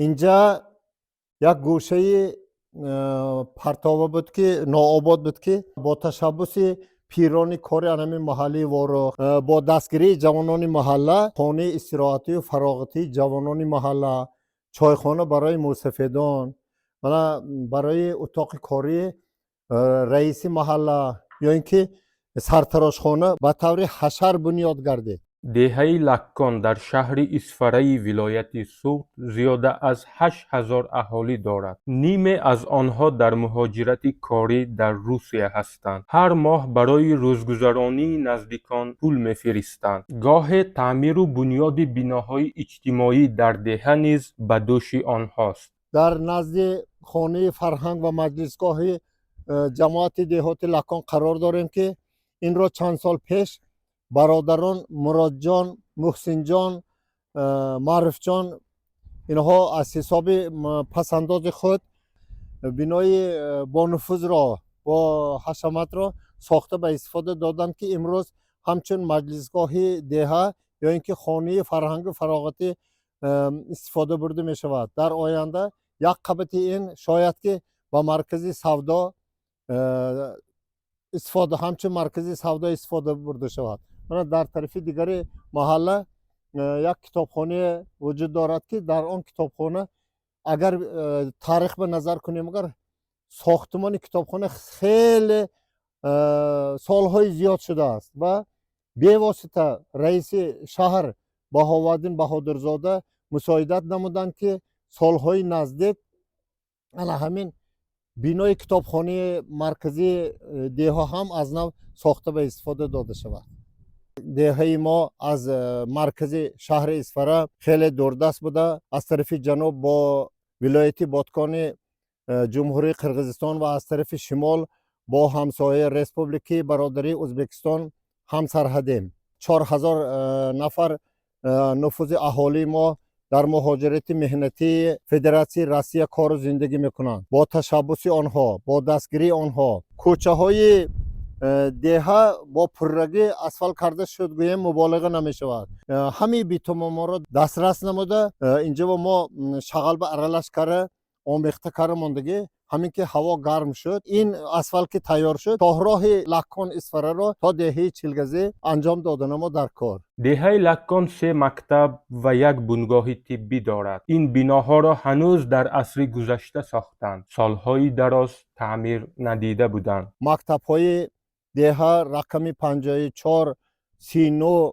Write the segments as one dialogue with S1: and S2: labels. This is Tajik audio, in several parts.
S1: Инҷа як гӯшаи партова буд, ки нообод буд, ки бо ташаббуси пирони кори анами маҳаллии Ворух, бо дастгирии ҷавонони маҳалла, хонаи истироҳатию фароғатии ҷавонони маҳалла, чойхона барои мӯйсафедон, мана барои утоқи кории раиси маҳалла ё ин ки сартарошхона ба таври ҳашар бунёд гардид.
S2: Деҳаи Лаккон дар шаҳри Исфараи вилояти Суғд зиёда аз 8000 аҳолӣ дорад. Ниме аз онҳо дар муҳоҷирати корӣ дар Русия ҳастанд. Ҳар моҳ барои рӯзгузаронии наздикон пул мефиристанд. Гоҳе таъмиру бунёди биноҳои иҷтимоӣ дар деҳа низ ба дӯши онҳост.
S1: Дар назди хонаи фарҳанг ва маҷлисгоҳи ҷамоати деҳоти Лаккон қарор дорем, ки инро чанд сол пеш бародарон Муродҷон, Муҳсинҷон, Маъруфҷон инҳо аз ҳисоби пасандози худ бинои бонуфузро, бо ҳашаматро сохта ба истифода доданд, ки имрӯз ҳамчун маҷлисгоҳи деҳа ё ин ки хонаи фарҳангу фароғатӣ истифода бурда мешавад. Дар оянда як қабати ин шояд ки ба маркази савдо истифода, ҳамчун маркази савдо истифода бурда шавад. Мана дар тарафи дигари маҳалла як китобхона вуҷуд дорад, ки дар он китобхона агар таърих ба назар кунем, агар сохтмони китобхона хеле солҳои зиёд шудааст ва бевосита раиси шаҳр Баҳоваддин Баҳодурзода мусоидат намуданд, ки солҳои наздик ана ҳамин бинои китобхонаи марказии деҳа ҳам аз нав сохта ба истифода дода шавад. Деҳаи мо аз маркази шаҳри Исфара хеле дурдаст буда, аз тарафи ҷануб бо вилояти Боткони Ҷумҳурии Қирғизистон ва аз тарафи шимол бо ҳамсояи республикаи бародарии Ӯзбекистон ҳамсарҳадем. 4000 нафар нуфузи аҳолии мо дар муҳоҷирати меҳнатии Федератсияи Россия кору зиндагӣ мекунанд. Бо ташаббуси онҳо, бо дастгирии онҳо кӯчаҳои деҳа бо пуррагӣ асфалт карда шуд, гӯем, муболиға намешавад. Ҳамаи битумоморо дастрас намуда, инҷо мо шағалба аралаш карда, омехта карда мондагӣ. Ҳамин ки ҳаво гарм шуд, ин асфалт ки тайёр шуд, шоҳроҳи Лаккон Исфараро то деҳаи Чилгазӣ анҷом доданамо дар кор.
S2: Деҳаи Лаккон се мактаб ва як бунгоҳи тиббӣ дорад. Ин биноҳоро ҳанӯз дар асри гузашта сохтанд. Солҳои дароз таъмир надида буданд.
S1: Мактабҳои деҳа рақами 54, 39,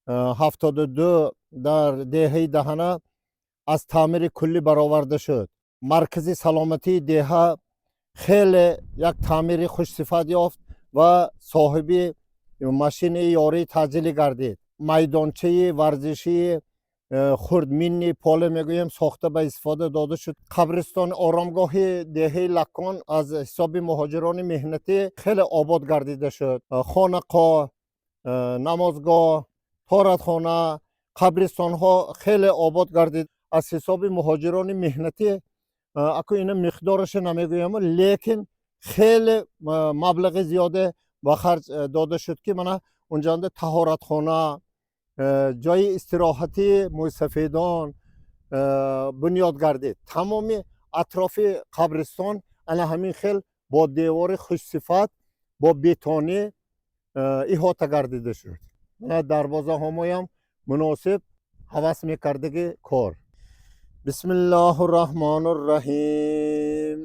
S1: 72 дар деҳаи Даҳана аз таъмири куллӣ бароварда шуд. Маркази саломатии деҳа хеле як таъмири хушсифат ёфт ва соҳиби машини ёрии таъҷилӣ гардид. Майдончаи варзишии хурд, мини поле мегӯем, сохта ба истифода дода шуд. Қабристони оромгоҳи деҳаи Лаккон аз ҳисоби муҳоҷирони меҳнатӣ хеле обод гардида шуд. Хонақоҳ, намозгоҳ, торатхона, қабристонҳо хеле обод гардид аз ҳисоби муҳоҷирони меҳнатӣ. Аку ина миқдораша намегӯям, лекин хеле маблағи зиёде ба харҷ дода шуд, ки мана унҷанда таҳоратхона, ҷои истироҳатии мӯйсафедон бунёд гардид. Тамоми атрофи қабристон ана ҳамин хел бо девори хушсифат, бо бетонӣ иҳота гардида шуд. Мана дарвозаҳомоям муносиб ҳавас мекардагӣ кор. Бисмиллоҳу раҳмону раҳим.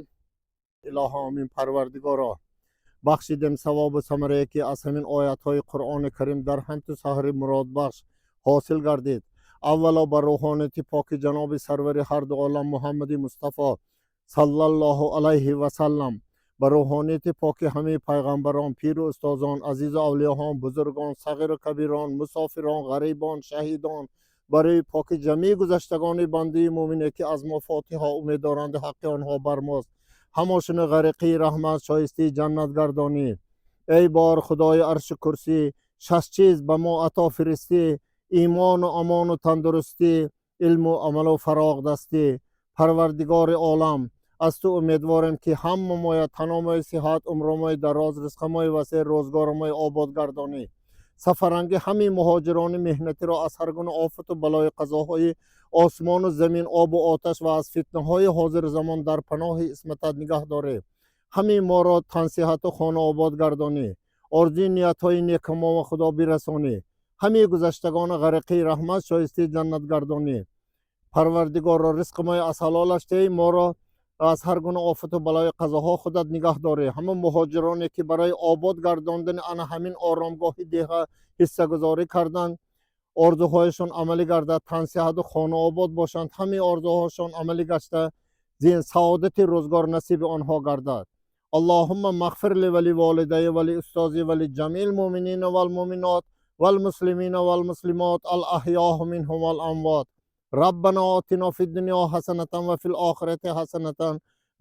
S1: Илоҳо омин. Парвардигоро, бахшидем савобу самарае, ки аз ҳамин оятҳои Қуръони Карим дар ҳамту саҳри муродбахш ҳосил гардид, аввало ба рӯҳонияти поки ҷаноби сарвари ҳарду олам Муҳаммади Мустафо саллаллоҳу алайҳи васаллам, ба рӯҳонияти поки ҳамаи пайғамбарон, пиру устозон, азизу авлиёҳон, бузургон, сағиру кабирон, мусофирон, ғарибон, шаҳидон, барои поки ҷамеи гузаштагони бандаи мӯмине, ки аз мо фотиҳа умед доранду ҳаққи онҳо бар мост, ҳамошуна ғариқии раҳмат, шоистаи ҷаннат гардонӣ. Эй бор Худои аршу курсӣ, шаш чиз ба мо ато фиристӣ: имону амону тандурустӣ, илму амалу фароғдастӣ. Парвардигори олам, аз ту умедворем, ки ҳамамоя таномои сиҳат, умромои дароз, ризқамои васеъ, рӯзгоромои обод гардонӣ. Сафаранги ҳамаи муҳоҷирони меҳнатиро аз ҳар гуна офату балои қазоҳои Осмону замин, обу оташ ва аз фитнаҳои ҳозирзамон дар паноҳи исматат нигаҳ дорӣ. Ҳамин моро тансиҳату хонаобод гардонӣ, орзуи ниятҳои некамо ва Худо бирасонӣ, ҳамаи гузаштагона ғарқи раҳмат, шоистаи ҷаннат гардонӣ. Парвардигорро, ризқи мои аз ҳалолаш теҳ, моро аз ҳар гуна офату балои қазоҳо худат нигаҳ дорӣ. Ҳама муҳоҷироне, ки барои обод гардондани ана ҳамин оромгоҳи деҳа ҳиссагузорӣ карданд, орзуҳояшон амалӣ гардад, тансиҳату хонаобод бошанд, ҳамаи орзуҳошон амалӣ гашта, зин саодати рӯзгор насиби онҳо гардад. Аллоҳумма мағфир ли ва ли волидайя ва ли устози ва ли ҷамиил муъминина вал муъминот вал муслимина вал муслимот ал аҳёҳу минҳум вал амвот. Роббано отино фид дунё ҳасанатан ва фил охирати ҳасанатан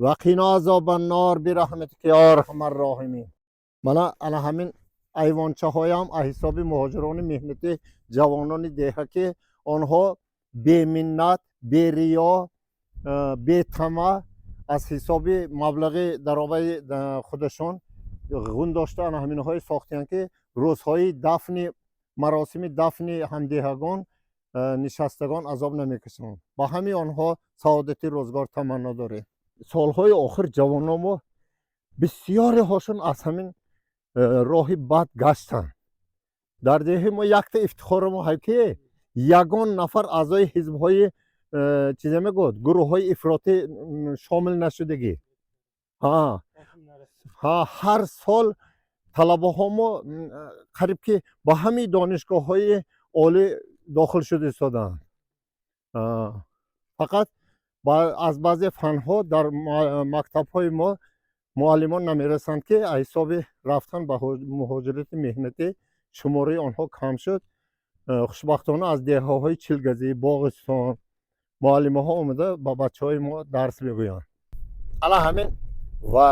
S1: ва қино азобан нор бирахматика ё арҳамар роҳимин. Мана ана ҳамин айвончаҳоям аз ҳисоби муҳоҷирони меҳнатӣ, ҷавонони деҳа, ки онҳо беминнат, бериё, бетама аз ҳисоби маблағи даромади худашон ғун дошта, ана ҳаминҳое сохтиянд, ки рӯзҳои дафни, маросими дафни ҳамдеҳагон, нишастагон азоб намекашанд. Ба ҳамаи онҳо саодати рӯзгор таманно дорем. Солҳои охир ҷавоно мо бисёреҳошон аз ҳамин роҳи бад гаштанд. Дар деҳаи мо якта ифтихори мо ҳай, ки ягон нафар аъзои ҳизбҳои, чизе мегӯяд, гурӯҳҳои ифротӣ шомил нашудагӣ. Ҳа, ҳар сол талабаҳо мо қариб ки ба ҳамаи донишгоҳҳои олӣ дохил шуда истодаанд. Фақат аз баъзе фанҳо дар мактабҳои мо муаллимон намерасанд, ки аз ҳисоби рафтан ба муҳоҷирати меҳнатӣ шумораи онҳо кам шуд. Хушбахтона, аз деҳаҳои Чилгазӣ, Боғистон муаллимаҳо омада, ба бачаҳои мо дарс мегӯянд. Ана ҳамин ва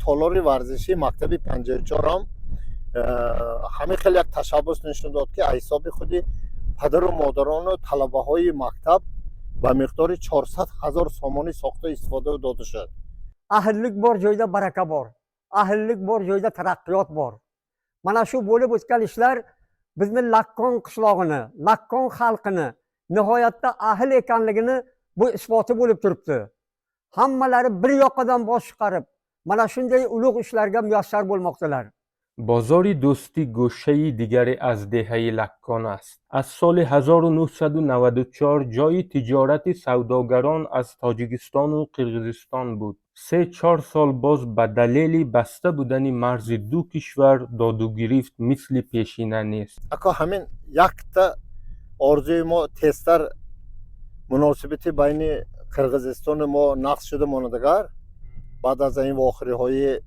S1: толори варзишии мактаби 54-ам ҳамин хел як ташаббус нишон дод, ки аз ҳисоби худи падару модарону талабаҳои мактаб ба миқдори 400 ҳазор сомонӣ сохта, истифода дода шуд.
S3: Ahillik bor joyda baraka bor, ahillik bor joyda taraqqiyot bor. Mana shu bo'lib o'tgan ishlar bizni Lakkon qishlog'ini, Lakkon xalqini nihoyatda ahil ekanligini bu isboti bo'lib turibdi. Hammalari bir yoqadan bosh chiqarib, mana shunday ulug' ishlarga muyassar bo'lmoqdalar.
S2: Бозори Дӯстӣ гӯшаи дигаре аз деҳаи Лаккон аст. Аз соли 1994 ҷойи тиҷорати савдогарон аз Тоҷикистону Қирғизистон буд. Се-чор сол боз ба далели баста будани марзи ду кишвар додугирифт мисли пешина нест.
S1: Ако, ҳамин якта орзуи мо: тезтар муносибати байни Қирғизистону мо нақс шуда монадагар. Баъд аз ин вохӯриҳои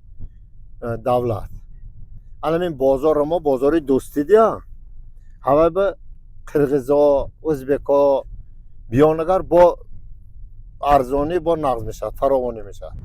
S1: давлат анамин бозорро мо бозори Дӯстӣ дия, ҳавай ба қирғизо, ӯзбеко биёнагар, бо арзонӣ, бо нағз мешавад, фаровонӣ мешавад.